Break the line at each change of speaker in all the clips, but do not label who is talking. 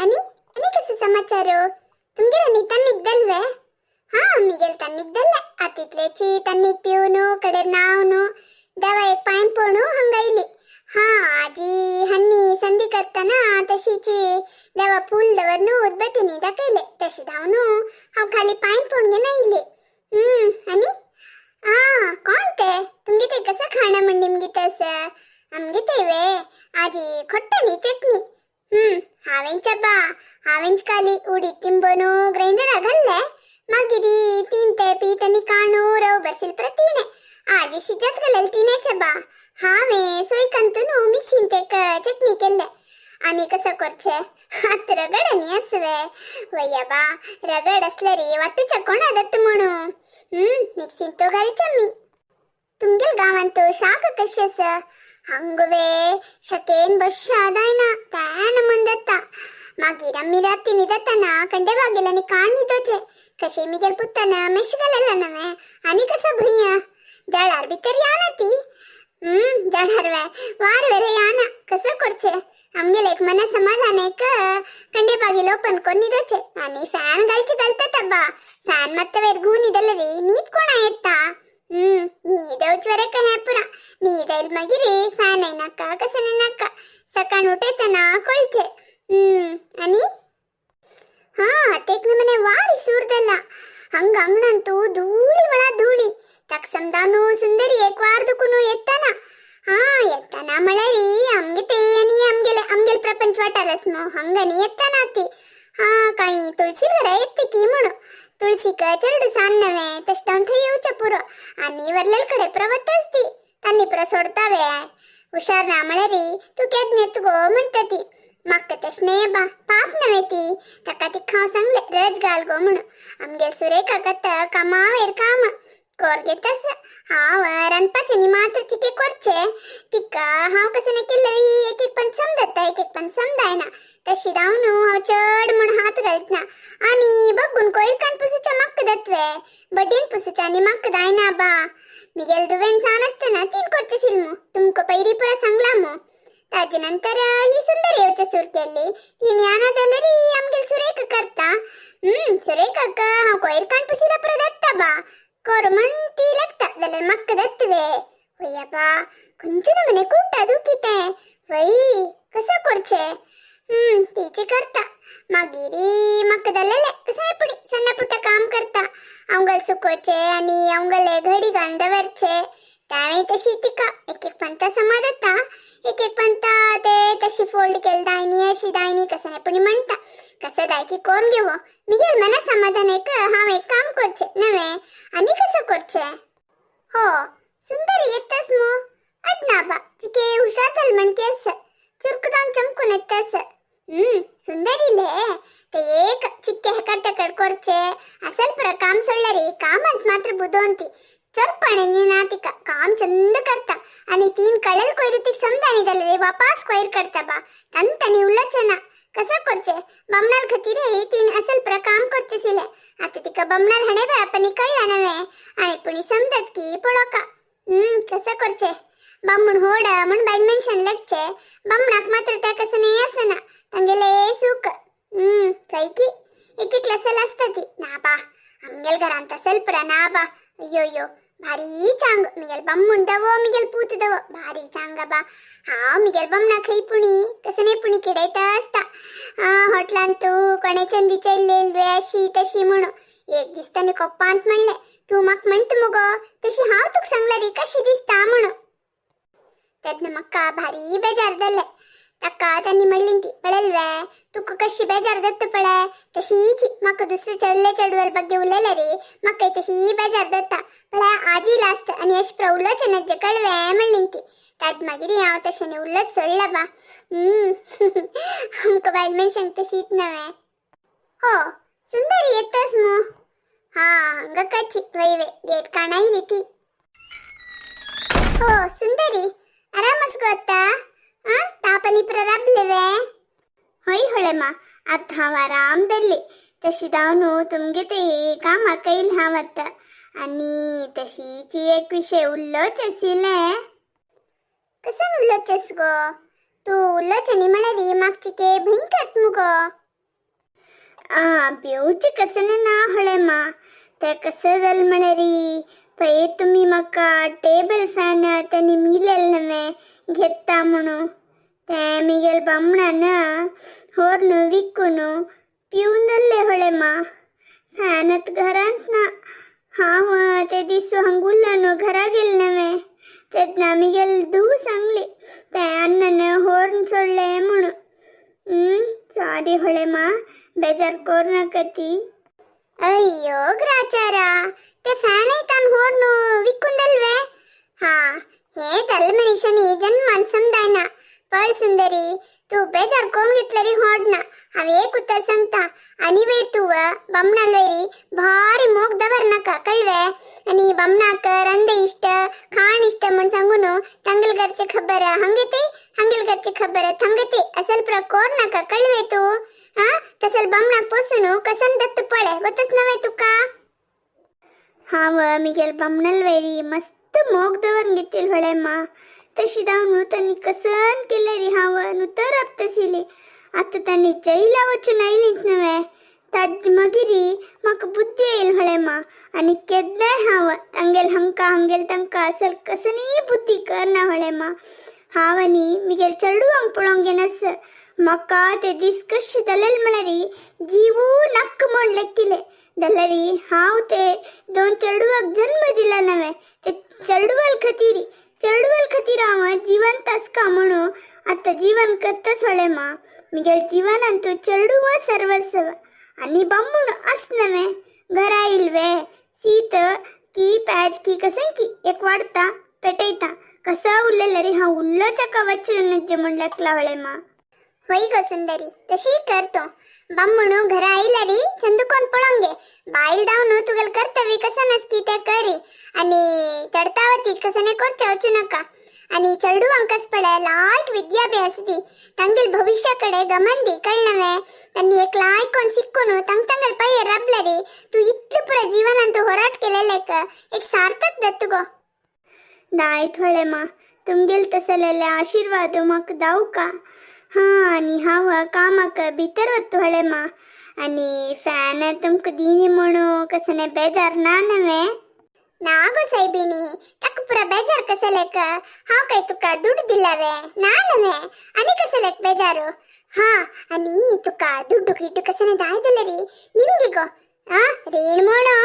आनी आनी कसो समाचार? तुमगेर आनी तन्नीक दल्वे? हा, मिगेल तन्नीक दल्ले. आतितलेची तन्नीक पिवनु कडे नावनु दवा एक पायन पोणू हंगायली. हा, आजी हन्नी संधी करताना तशीची देवा फूल दवरनु उदबत्तीनी दाखयले. तशी धावनु हांव खाली पायन पोण घेवन आयली. आनी आ कोण ते तुमगे ते कसं खाणं म्हण निमगी तसं आमगे ते वे आजी खोट्टनी चटणी. हांवेंच बा, हांवेंच खाली उडीद तिंबोनु ग्रायंडरा घाल्ले. मागीर तीन ते पीठ आनी काणू रव बसील प्रतीने आजी शिजत घालेल तिनेच बा. हांवें सोय कंतून मिक्सीन तेक चटणी केल्ले. आनी कसं करचे? आत रगड आनी आसवे वय्या बा. रगड असले रे वाटूच्या कोणा दत्त म्हणू. मिक्सीन तो घालच्या मी. तुमगेल गावांत शाक कशी आसा? हंगवे शकेन बश्शा दायना त्यान मंदत्ता. मागीर आमी राती न्हिदतना कंडे बागेल आनी काण न्हिदोचे. कशे मिगेल पुत्तान मेश घालेला नव्हे आनी कसं भुंया जळार भितर याना ती. जळार वे वार वेरे याना. कसं करचे? आमगेले एक मना समाधान एक कंडे बागेल ओपन कोन्न न्हिदोचे आनी फॅन घालचे घालतात बा. फॅन मत्त वेर घू न्हिदले रे न्हीद कोणा येता? न्हिदवच वरे हें पुरा न्हीद मागीर फॅन नाका कसं नाका. सकाळ उठयतना कळचे. आनी हा तेक नमನೆ ವಾರಿ ಸೂರ್ದಲ್ಲ ಹಂಗ ಅಂಗಣಂತೂ ಧೂಳಿ ಮಳ ಧೂಳಿ. ತಕ್ ಸಮದಾನು ಸುಂದರಿ ಏಕ್ ವಾರದಕ್ಕೂ ಎತ್ತನ. ಹಾ, ಎತ್ತನ ಮಳರಿ ಅಮ್ಗೆ ತೇಯನಿ ಅಮ್ಗೆಲೆ ಅಮ್ಗೆಲ್ ಪ್ರಪಂಚ ವಾಟಾರಸ್ಮು ಹಂಗನಿ ಎತ್ತನಾತಿ. ಹಾ, ಕಾಯಿ ತುಳಸಿ घरा येते की म्हणू तुळशीक चेरडू सान्नवे तशें थंय येवचें पुरो आनी वरलेल कडे प्रवत असती तांनी पुरो सोडतावे. हुशार ना म्हळ्यारी तूं केन्ना येता गो म्हणटा ती. म्हाका तशें न्हय बा, पाप नव्हे ती. ताका तिका हांव सांगलें रज घाल गो म्हणून. आमगेल सुरेखा कत कामावेर काम कोर घेतास. हांव रांदपाचें न्ही मात्र चिके करचें. तिका हांव कसं नाही केलं एक एक पण समजता, एक एक पण समजायना. तशी रावन हांव चड म्हूण हात घालतना आनी बघून कोयर कान पुसूच्या म्हाका दत्वे बड्डेन पुसूच्या आनी म्हाका जायना बा. मिगेल दुवेन सान आसतना तीन करचे शिल्मू तुमकां पयलीं पुरा सांगला मू. ताजे नंतर ही सुंदर येवचे सूर केल्ली तीन याना जाल्यार आमगेल सुरेख करता. सुरेखाक हांव कोयर कान पुसिला पुरो दत्ता बा. कोर म्हण ती लागता जाल्यार म्हाका दत्तवे वया बा. खंयचे नमने कुट्टा दुखी तें वय कसं करचें? तिचे करता. मागीर म्हाका जालेलें कसं पुडी सण्ण पुट्ट काम करता. आंगल सुकोवचें आनी आंगले घडी घालून दवरचें. तेंवूय तशी तिका एक एक पंता समाजाता, एक एक पंता ते तशी फोल्ड केल दायनी अशी दायनी कसं पुणी म्हणटा. कसं दायकी कोण घेवो मिगेल मना समाधान एक हांव एक काम करचें नव्हे. आनी कसं करचें? हो, सुंदरी येतास मू अडना बा. चिके हुशार जाल म्हण केस चुरक जावन चमकून येतास. सुंदरीले ते एक चिक्के हेकड तेकड करचे असल पुरा काम सोडल्यार कामांत मात्र बुदवंती चोरपणे ना तिका. काम चंद करता आणि तीन कळेल कोयर तिक समजानी जाल्यार वापास कोयर करता बा. तंतनी उल्लचे ना. कसं करचे? बमणाल खातीर हे तीन असल पुरा काम करचे शिले. आता तिका बमणाल हाणे वेळापणी कळला नव्हे आणि पुणी समजत की पळोका. कसं करचे? बामण होड म्हण बायल मनशान लागचे बामणाक मात्र त्या कसं नाही असना तांगेले सुख. कैकी एक एक लसल असता ती ना बा. आमगेल घरांत असल पुरा ना बा. अय्यो अय्यो, भारी चांग मिगेल बम्मुन दवो मिगेल पूत दवो भारी चांग बा. हांव मिगेल बमणा खंय पुणी कसं नाही पुणी किडयता आसता हॉटलान तूं कोणे चंदीचे वे अशी तशी म्हणून. एक दीस ताणें कोपांत म्हणलें, तूं म्हाका म्हणटा मुगो तशी हांव तुका सांगला री कशी दिसता म्हणून. तेन्ना म्हाका भारी बेजार जालें. ताका तांणी म्हणली ती पळयल्वे तुका कशी बेजार जाता पळय तशीच म्हाका दुसरे चेडले चेडवाल ಬಗ್ಗೆ उलयले रे म्हाका तशी बेजार जाता पळय. आजी लास्ट आनी अशें प्र उलोवचें ना कळवे म्हणली ती. ताज मागीर हांव तशें उलोवच सोडलें बा. आमकां बायल मनशांक तशीच नव्हे. हो, सुंदरी येतास मू. हा, हांगा कची वय वय गेट काणायली ती. हो सुंदरी, आरामस गोता? ಆ ತಾಪನಿ ಪ್ರರಾಬ್ಲೆವೆ ಹೊಯ್ ಹೊಳೆಮ್ಮ. ಅತ್ हांव आराम धरली. तशी जावन तुमगे ते कामां कैल हांव आतां आनी तशीची एक विशय उल्लोच आशिल्लें. कसं उल्लोचस गो तूं? उल्लोच न्ही म्हळ्यार म्हाका चिके भंय करत मुगो. आ पिवचे कसं ना होळे मा ते कसं जालें म्हळ्यारी पळय तुमी म्हाका टेबल फॅन तेणी मिलेल नवे घेता म्हणून ते मिगेल बामणान होर्न विकून पिवन जाल्ले होळे मा. फॅनात घरांत ना. हांव ते दीस हांग उरलो न्हू घरा गेले नवे तेन्ना मिगेल धूव सांगली ते अण्णन होर्न सोडले म्हणून. सारी होळे मा, बेजार कोर नाका ती. ಅಯ್ಯೋ ಗ್ರಾಚಾರ, ते ಫ್ಯಾನ್ ಐತಾನ್ ಹೋರ್ನು ವಿಕ್ಕುಂದಲ್ವೇ? ಹಾ हे टल मनीषांनी जन्मान समजायना. पळ सुंदरी, तू बेजार कोण घेतलेरी होडना. हांव एक उतर सांगता आनी वयर तूं बामणाल वयरी भारी मोग दवर नाका, कळवे? आनी बामणाक रंदे इश्ट खाण इश्ट म्हण सांगून तांगेल घरची खबर हंगेते, हंगेल घरची खबर थंगते असल प्र कोर नाका, कळवे तू? हा तसल बामणाक पोसून कसन दत्त पळे ಗೊತ್ತस नव्हे तुका?
हांव मिगेल बामणाल वयरी मस्त मोग दवर घेतील होळेम्मा. तशी जावन तांणी कसन केलेरी हांव नुतर राबतशिली. आतां तांणी जैला वचून आयलींच नवे ताज मागीर म्हाका बुद्धी येयल होळेम्मा. आनी केन्नाय हांव तांगेल हांकां हांगेल तांकां असल कसनीय बुद्धी करना होळेम्मा. हांव आनी मिगेल चेडवांक पळोवंक घेनास. म्हाका ते दीस कशे जालेले म्हळ्यार जीवू नक्क म्हण लेखिले जाल्यार हांव ते दोन चेडवाक जन्म दिला नवे ते चेडवाल खातीर, चेडवाल खातीर हांव जिवंत आसका म्हणून आतां जीवन करताच होळेम्मा. मिगेल जीवनांतू चेडूव सर्वस्व आनी बामूण आस नवे घरा येयलवे शीत की पॅज की कसं की एक वाडता पेटयता कसं उरलेलं रे हांव उल्लोच्या वचून म्हण लागला होळेम्मा.
होय गो सुंदरी, तशी करतो. बामणू घरा आयल्यारी चंदुकोन पळोवंक गे. बायल धांवन तुगेल कर्तव्य कसं नसकी ते करी आणि चढतावतीच कसं नाही कोरच्या वचू नका. आणि चेडवांकच पळे लायक विद्याभ्यास दी, तांगेल भविष्याकडे गमन दी, कळनवे? त्यांनी एक लायकोन सिक्कोन तांग तांगेल पय्य रबलरी तू इतले पुरा जीवनांत होराट केलेलेक एक सार्थक दत्तु गो.
दायत होळेम्मा, तुमगेल तसलेले आशीर्वाद म्हाका दावका. हां आनी हांव कामाक भितर वता होळेम्मा. आनी फॅन तुमकां दिनी म्हणून कसलें बेजार ना नवे?
ना गो सायबिणी, ताका पुरा बेजार कसलेक? हांव काय तुका दुड्ड दिलावे ना नवे? आनी कसलेक बेजारू? हा आनी तुका दुड्ಡು गिड्ಡು कसने दाय दिलेरी निमगिगो. ಆ ರೇಣ್ ಮೋಣೋ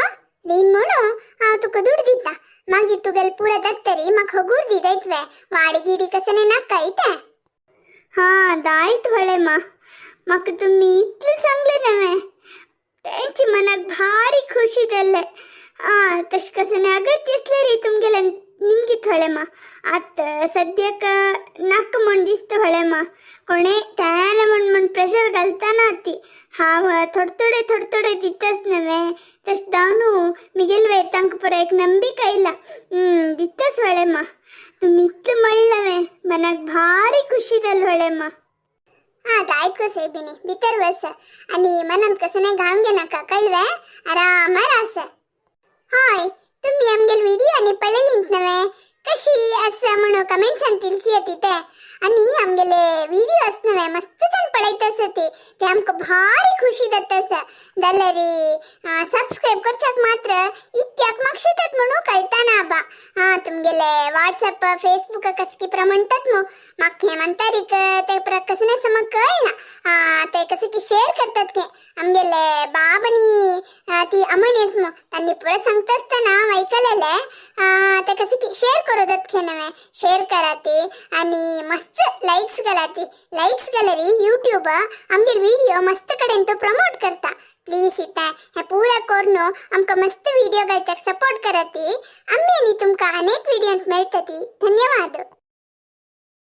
ರೇಣ್ ಮೋಣೋ ಹಾವ್ ತುಕ ದುಡ್ಡು ದಿತ್ತ. ಮಾಗೀರ್ ತುಗಲ್ ಪೂರ ದತ್ತರಿ ಮಕ್ ಹಗೂರ್ ದಿದೈತ್ವೆ. ವಾಡಿ ಗೀಡಿ ಕಸನೆ ನಕ್ಕ ಐತೆ.
हां दायत होळेम्मा, म्हाका तुमी इतलें सांगलें नवें तेंचे मनाक भारी खुशी जाल्लें. आं तशें कसलें अगत्य आसलें रे तुमगेलें निमगीत होळेम्मा. आतां सद्याक नाका म्हूण दिसता होळेम्मा. कोणें तेन्ना म्हण म्हण प्रेशर घालता ती. हांव थोडे थोडे थोडे थोडे दिताच नवे तशें जावन मिगेल वयर तांकां पुरो एक नंबिका आयला दिताच होळेम्मा. तुमी इतलें म्हणलें नवें मनाक भारी खुशी जाली होळेम्मा.
हा दायत गो सायबिणी, भितर वस आणि मनात कसं नाही घावन घे नका, कळवे? आरामार आस. हाय, तुम्ही आमगेल व्हिडिओ आणि पळयलींत नवे, कशी असं म्हणून कमेंट्सान तिलची येते ते. आणि आमगेले व्हिडिओ अस नवे मस्त छान पळयत आसती ते आमकां भारी खुशी जाता. जाल्यार सबस्क्रायब करच्याक मात्र इत्याक मागशितात म्हणून कळता ना आबा. हा तुमगेले व्हॉट्सअप फेसबुक कसकी प्र म्हणतात मग म्हाका हे म्हणतारीक ते प्र कसं नाही समज कळना. हा ते कसं की शेअर करतात के आमगेले बाब आणि ती अमणेस मग त्यांनी पुरं सांगता असताना ऐकलेले ते कसं की शेअर करत खे नवे. शेअर करा ते आणि मस्त लाईक्स घाला ती. लाईक्स गॅलरी यूट्यूब आमगेर व्हिडिओ मस्त कडेन तो प्रमोट करता. प्लीज इता हे पुरा करून आमकां मस्त व्हिडिओ घालच्याक सपोर्ट करा ती. आमी आनी तुमकां अनेक व्हिडियोंत मेळटली. धन्यवाद.